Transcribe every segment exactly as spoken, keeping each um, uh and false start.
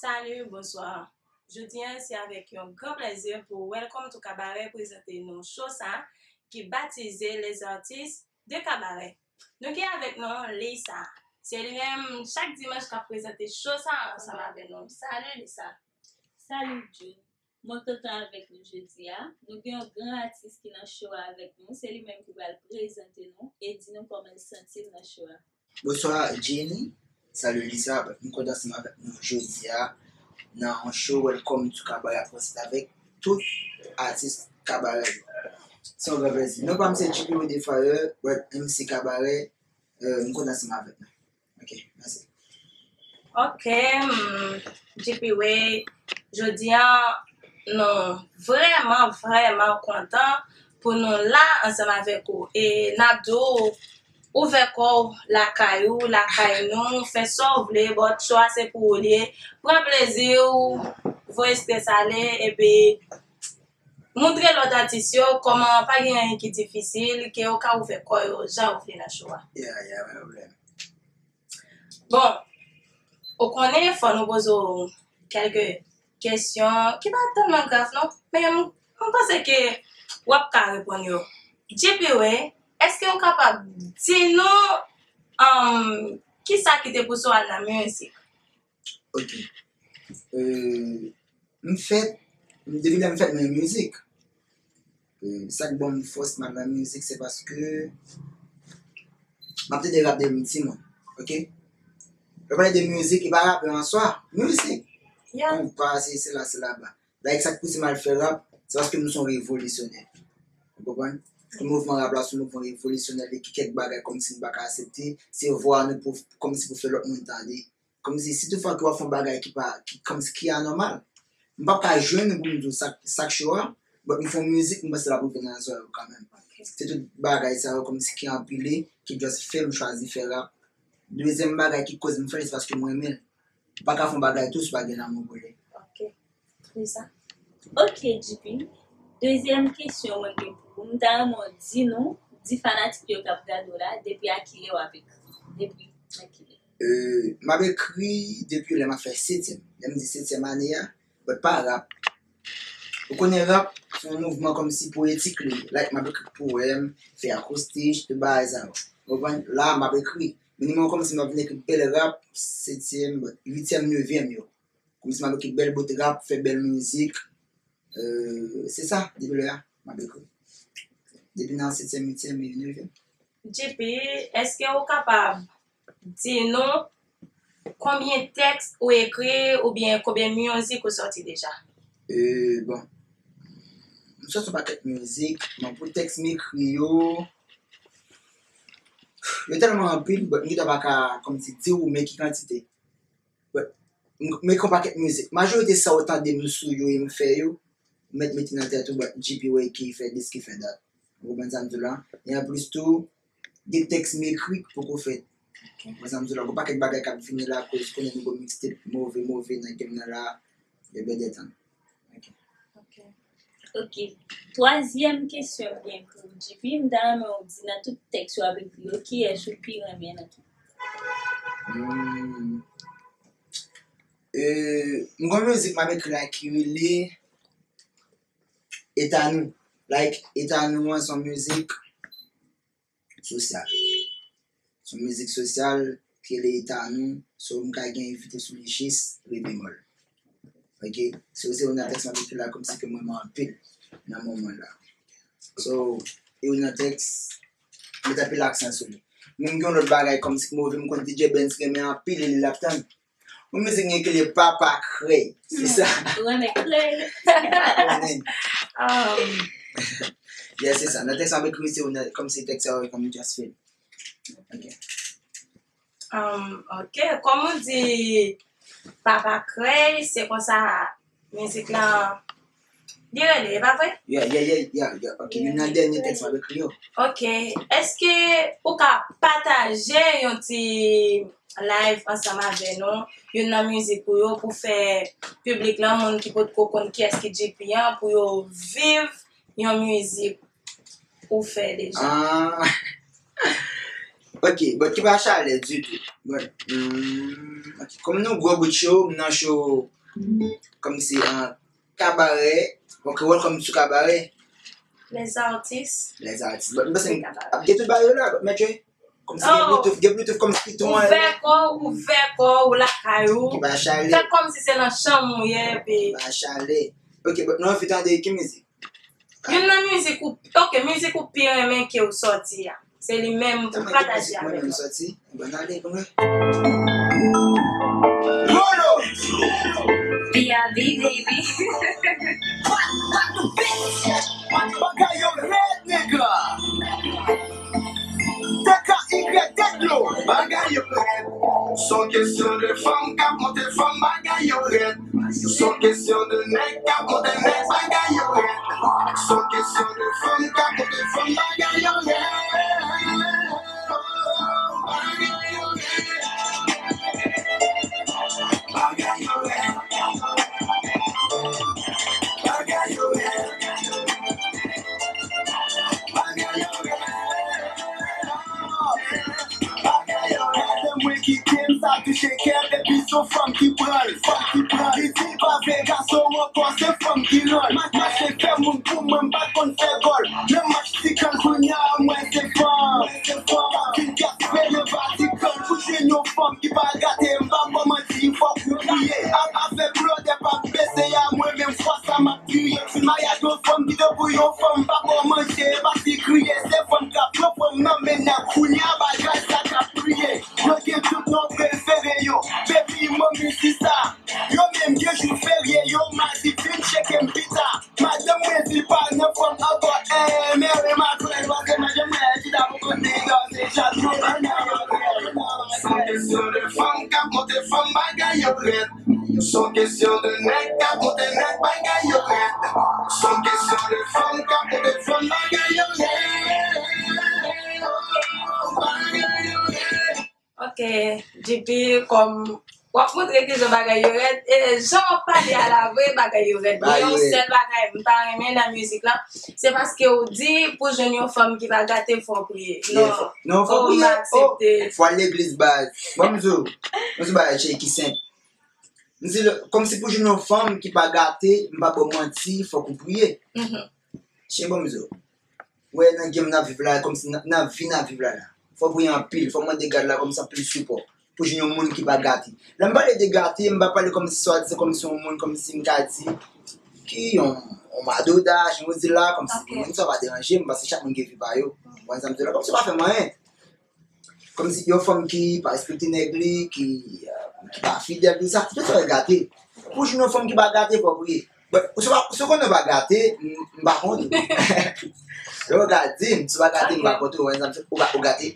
Salut, bonsoir. Jodi a, se avèk yon gran plèzi pou Welcome to Cabaret prezante nou show sa ki batize Les Artistes de Cabaret. Nou gen avèk nou Lisa. Se li menm, chak dimanch, k ap prezante show sa ansanm avèk nou. Salut, Lisa. Salut, June. Mwen kontan avèk nou jodi a. Nou gen yon gran atis ki nan show a avèk nou. Se li menm ki pral prezante nou e di nou kòman l santi l nan show a. Bonswa, Jenny. Salut, Lisa. M kontan ansanm avèk nou jodi a nan yon show Welcome to Cabaret ap fè avèk tout atis Cabaret yo. Se yon gran plèzi. Non pa m se J P Way de Fire, but M C Cabaret, euh, m kontan ansanm avèk nou. Ok, mèsi. Ok, mm, J P Way, jodi a, nou vrèman, vrèman kontan pou nou la ansanm avèk ou. E n ap di w, ouvè kò w lakay ou, lakay nou, fè sa w vle, but show a se pou ou li ye. Pran plezi w, voye strès ale, epi montre lòt atis yo kòman pa gen anyen ki difisil, ke yo ka ouvè kò yo jan yo vle nan show a. Yeah, yeah, pa pwoblèm. Bon, ou konnen fò nou poze w kèlke kesyon ki pa tèlman grav non, men m, m panse ke w ap ka reponn yo. J P Way, èske ou kapab di nou, um, kisa ki te pouse w al nan mizik? Ok. Euh, m fèt, depi lè m fèt, mwen renmen mizik. Euh, sa k ban m fòs m al nan mizik, se paske m ap tande rap depi m timoun, ok? Lè w pale de mizik, e pa rapè an swa, mizik. Yeah. Konpa, se, se la, se laba. Dayè, sa k pouse m al fè rap, se paske m se yon revolisyonè. Ou konprann? Tout mouvman rap la, se yon mouvman revolisyonè, li gen kèk bagay kòmsi m pa ka aksepte. Se vwa nou pou, kòmsi pou fè lòt moun tande. Kòmsi, si toutfwa ke w ap fè yon bagay ki pa, ki, kòmsi ki anòmal, m p ap ka jwenn ou pou m di w sa, sa k cho a, but m fè yon mizik, m panse l ap rive nan zòrèy ou kanmenm. Se tout bagay sa yo kòmsi ki anpile, ki just fè m chwazi fè rap. Dezyèm bagay ki koz m fè l, se paske m renmen l. Ou pa ka fè yon bagay tou si w pa gen lanmou pou li. Ok. Lisa? Ok, J P. Dezyèm kesyon mwen gen pou ou, m ta renmen w di nou, di fanatik yo k ap gade w la, depi a kilè w ap ekri? Depi a kilè? Euh, m ap ekri depi lè m ap fè setyèm. Lè m di setyèm ane a, but pa rap. Ou konnen rap, se yon mouvman kòmsi poetik li ye. Like, m ap ekri powèm, fè akrostich, tout bagay sa yo. Ou konprann? La, m ap ekri. Minimòm kòmsi m ap vin ekri bèl rap, setyèm, but uityèm, nevyèm yo. Kòmsi m ap ekri bèl bout rap, fè bèl mizik. Euh, se sa, depi lè a, m ap ekri. Depi nan setyèm, uityèm e nevyèm. J P, èske ou kapab di nou konbyen tèks ou ekri oubyen konbyen mizik ou sòti deja? Euh, bon. M sòti yon pakèt mizik, men pou tèks m ekri yo, yo tèlman anpil, but m gentan pa ka kòmsi di w men ki kantite. But, m, m ekri yon pakèt mizik. Majorite sa w tande m sou yo e m fè yo, m mèt mete nan tèt ou, but J P Way ki fè this, ki fè that. Ou konprann sa m di w la? E anplis tou, gen tèks m ekri k poko fèt. Ok. Ou konprann sa m di w la? Gon pakèt bagay k ap vini la, akoz konnen nou gon mixtape move, move nan game nan la, yo bèl detann. Ok. Ok. Ok. Twazyèm kesyon m gen pou ou, J P, m ta renmen w di nan tout tèks w ap ekri yo, kiyès ou pi renmen nan tout? Hmm. Euh, m gon mizik m ap ekri la ki rele E ta nou. Like, E ta nou an se yon mizik sosyal. Se yon mizik sosyal ki rele E ta nou. So, m ka gen envite sou li jis re bemòl. Ok? So, se youn nan tèks m ap ekri la kòmsi ke m renmen anpil nan moman la. So, e youn nan tèks, m met anpil aksan sou li. Menm gen yon lòt bagay kòmsi k move, m konn D J Benz renmen anpil e li l ap tann. Yon mizik gen ki rele Papa Krèy. Se sa. Ou renmen krèy? Konnen. Um, Yeah, se sa. Nan tèks m ap ekri, se youn nan, kòmsi tèks sa yo, kòm just feel. Ok. Um, ok. Kòm ou di, Papa Krèy, se konsa mizik lan li rele, e pa vre? Yeah, yeah, yeah, yeah, yeah. Ok, youn nan dènye tèks m ap ekri yo. Ok. Èske ou ka pataje yon ti live ansanm avè nou, youn nan mizik ou yo, pou fè piblik lan, moun ki potko konn kiyès ki J P an, pou yo viv yon mizik ou fè deja? Ah. Ok, but ki pa chalè ditou. But, hmm, ok, kòm nou gwo bout cho, m nan cho, kòmsi an kabarè, bon, kreyòl kòm sou kabarè. Les artistes. Les artistes. But m panse ap gen tout bagay yo la, but mèt yo. Kòmsi gen Bluetooth, gen Bluetooth kòmsi ki tou an. Ouvè kò w, ouvè kò w lakay ou. Ki pa chalè. Fè kòmsi se nan chanm ou ye, epi. Ki pa chalè. Ok, but nou anvi tande ki mizik? Youn nan mizik ou, ok, mizik ou pi renmen ke w sòti a. Se li menm pou pataje avèk nou. Mwen menm sòti. Bon, ale, bon. Lolo! B R B, baby. Bagay yo rèd, nèg la. T K Y tèt yo. Bagay yo rèd. Son kesyon de fanm k ap monte fanm, bagay yo rèd. Son kesyon de nèg k ap monte nèg, bagay yo rèd. Son kesyon de fanm k ap monte fanm, bagay yo rèd. Bagay yo rèd. Bagay yo rèd. Bagay yo rèd. Bagay yo rèd. Bagay yo rèd. Mwen kite m, sa touche kè m, epi se yon fanm ki pran l. Fanm ki pran l. Li di l pa vle gason ankò, se fanm ki rann l. Match, match se fè moun pou mwen, m pa konn fè gòl. Nan match ti kal kounye a, mwen se fanm. Mwen se fanm. K ap vin gaspiye nan Vatikan pou jwenn yon fanm ki pa gate. M pa ba w manti, fòk ou priye. Ap, afè blòdè p ap bese a, mwen menm fwa sa m ap kriye. Fin mayi ak yon fanm ki tankou yon fanm, pa ba w manje, pa ti kriye. Se fanm k ap pran fanm nan men nèg kounye a, bagay sa k ap kriye. Yo gen tout non prefere yo. Baby, mommy, sista. Yo menm gen jou ferye yo, madi vin tcheke m pita. Madanm mwen di l pa nan fòm ankò, eh, men wi, madanm mwen, paske madanm mwen chita pou kote yo, se chat yo. Son kesyon de fanm k ap monte fanm, bagay yo rèd. Son kesyon de nèg k ap monte nèg, bagay yo rèd. Son kesyon de fanm k ap monte fanm, bagay yo rèd. Bagay yo rèd. Ok, G P, kòm w ap montre kijan bagay yo rèd, e jan w ap pale a la vre, bagay yo rèd. Men yon sèl bagay m pa renmen nan mizik lan, se paske w di pou jwenn yon fanm ki pa gate, fò w priye. Non, fò w priye, m aksepte. Fò w al legliz baz. Bon, m di w, m di w bagay ki senp. M di, kòmsi pou jwenn yon fanm ki pa gate, m pa ba w manti, fòk ou priye. Chen bon m di w. Wè, nan game n ap viv la, kòmsi nan, nan vi n ap viv la la. Fò w priye anpil, fò w mande God la kòmsi anpil sipò. Pou jwenn yon moun ki pa gate. Lè m pale de gate, m pa pale kòmsi swadizan kòmsi yon moun, kòmsi m ka di, ki yon, yon madoda, jan yo di la, kòmsi moun sa pa deranje m, paske chak moun gen vi pa yo. Ou konprann sa m di w la, kòmsi w pa fè m anyen. Kòmsi yon fanm ki pa respekte nèg li, ki, euh, ki pa fidèl, tout sa, tout sa yo gate. Pou jwenn yon fanm ki pa gate, fò w priye. Bon, si w pa, si w konnen w pa gate, m, m pa kont ou. Yo ka di m, si w pa gate, m pa kont ou, wè, ou pa, ou gate.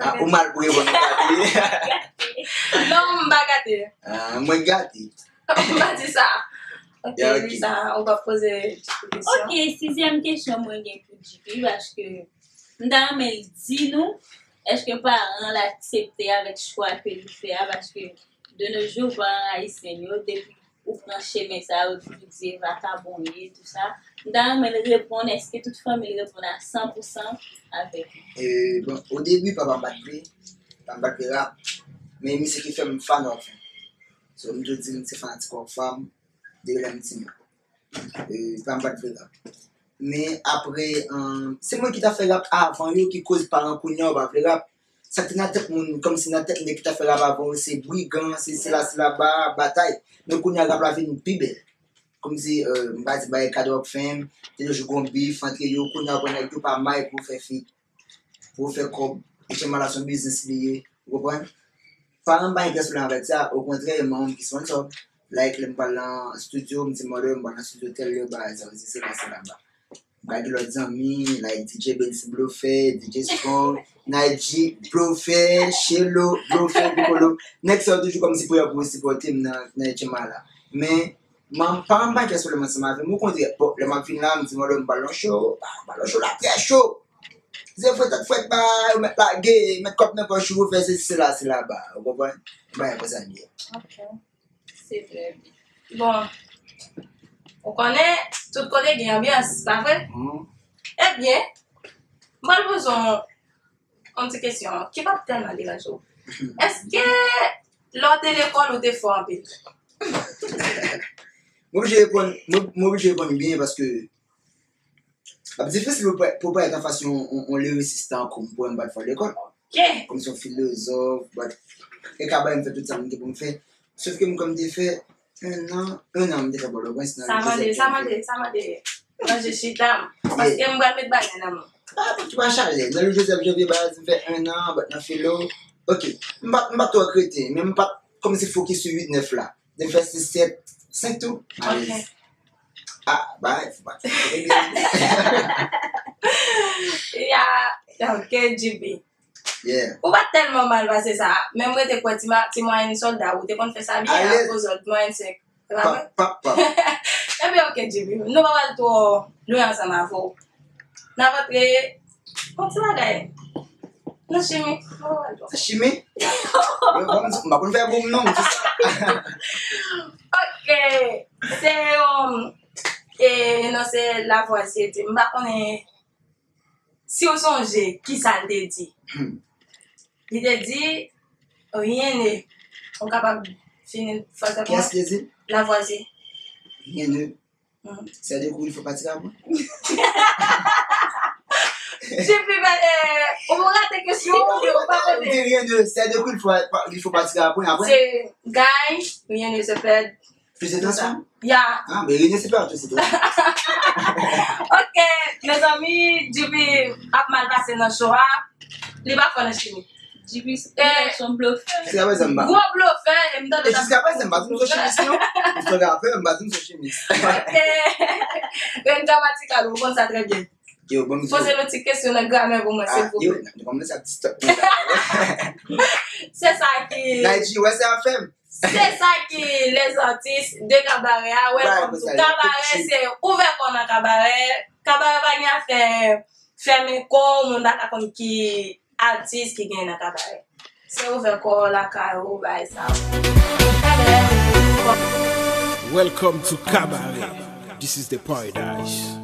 Ah, ou mal pou reponn, ou gate. Non, m pa gate. Ah, mwen gate. M pa di sa. Ok, Lisa, ou pa poze kesyon. Ok, sizyèm kesyon mwen gen pou G P, paske m ta renmen l di nou, èske paran l aksepte avèk chwa ke li fè a, paske de nos jours, paran ayisyen yo, depi ou pran chemen sa yo, yo toujou di e vakabon w ye, tou sa. M ta renmen l reponn, èske tout fanmi l reponn a san pou san avèk li? E, bon, o debi, papa m pa t vle, papa m pa t vle rap, men misye ki fè m fan Rockfam. So, m toujou di m se fanatik Rockfam, depi lè m timoun. E, papa m pa t vle rap. Men apre, um, se mwen ki ta fè rap avan yo, ki koz paran kounye a yo pa vle rap. Sa k te nan tèt moun, kòmsi nan tèt nèg ki ta fè rap avan yo, se brigan, se sila, sila, ba, batay. Men kounye a rap la vin pi bèl. Kòmsi, euh, m pa di barikad Rockfam, te toujou gon bif antre yo, kounye a pran nèg yo pa may pou fè feat. Pou fè kòb, Etienne Mala se yon biznis li ye, ou konprann? Paran m pa gen pyès pwoblèm avèk sa, okontrè, manman m ki sponsò m. Like, lè m pral nan estidyo, m di mother m pral nan estidyo tèl lè, bagay sa yo, se la, se laba. M ka gen lòt zanmi, like D J Benz Blofè, D J Strong, Nayji Blofè, Chelo Blofè, Bikolo. Nèg sa yo toujou kòmsi prè pou sipòte m nan, nan Etienne Mala. Men, manman m pa gen pyès pwoblèm ansanm avè m, okontrè, bon, lè m ap vin la, m di mother m pral nan cho, ah, m pral nan cho la trè cho. Se frèt ak frèt, ba, yo mèt lage, mèt kòb nan pòch ou, fè sesi, sela, sela, ba, ou konprann? Bagay konsa l ye. Ok. Se trè byen. Bon, ou konnen, tout kote gen anbyans, pa vre? Mhm. Ebyen, m pral poze w Yon ti kesyon ki p ap tèlman deranje w. Èske lè w te lekòl ou te fò anpil? Mwen oblije reponn, mwen mwen oblije reponn byen paske l ap difisil pou, pou parèt anfas yon, yon, yon lyrisis tankou m pou m pa t fò lekòl. Ok. Kòm se yon filozòf, but e ka bay m fè tout sa m gen pou m fè. Sof ke m kòm te fè en an, en an m te fè Pòtoprens nan Sa mande, sa mande, sa mande. Manje chita m. Paske m pral met bagay nan men w. Ah, ki pa chalè. Nan Louis Joseph Janvier baz, m fè en an, but nan filo. Ok. M pa, m pa twò regrete, men m pa t kòmsi fokis sou uit nèf la. De fè sis sèt, senk tou. Ok. Alèz. Ah, bay, fò pa. Ebyen. Ya, ok, G B. Yeah. Ou pa t tèlman mal pase sa. Menm rete kwè ti ma- ti mwayèn sòlda, ou te konn fè sa byen. Alèz. Akoz lòt mwayèn senk. Se pa vre? Pap, pap, pap. Ebyen, ok, G B. Nou pa pral twò lwen ansanm avè w. N ap antre yon ti bagay nan chimi. Nou pa pral twò. Chimi? Yo, bon, m pa konn fè boum non, m di sa. Ok. Se yon, e, non, se Lavoisier di. M pa konnen si w sonje ki sa l te di. Hmm. Li te di, rien ne. Ou kapab fini fraz la pou mwen? Kiyès ki te di? Lavoisier. Rien ne. Mhm. C'est de coups, il faut pas tirer à point. J P, eh, ou rate kesyon ou byen ou pa konnen? Di rien ne, c'est de coups, il faut, il faut pas tirer à point. Après? Se gain, rien ne se perd. Tout se transforme? Ya. Ah, mais rien ne se perd, tout se transforme. Ok, mezanmi, G P ap mal pase nan show a. Li pa fò nan chimi. G P se yon blofè. Jiska prezan m pa. Gwo blofè, e m tande. E jiska prezan m pa di m se chimis non. M se rapè, m pa di m se chimis. Ok. Ren Gramatikal, ou konn sa trè byen. Yo, bon, poze nou ti kesyon nan gramè pou mwen, silvouplè. Yo, nou kòmanse ap disturb mwen la. Se sa ki Nayji, wè se afè m. Se sa ki les artistes de kabarè a, welcome to kabarè, se ouvè kò nan kabarè. Kabarè pa gen afè fèmen kò, moun pa ka konn ki atis ki gen nan kabarè. Se ouvè kò lakay ou, bay sa. Kabarè. Welcome to Cabaret. This is the paradise.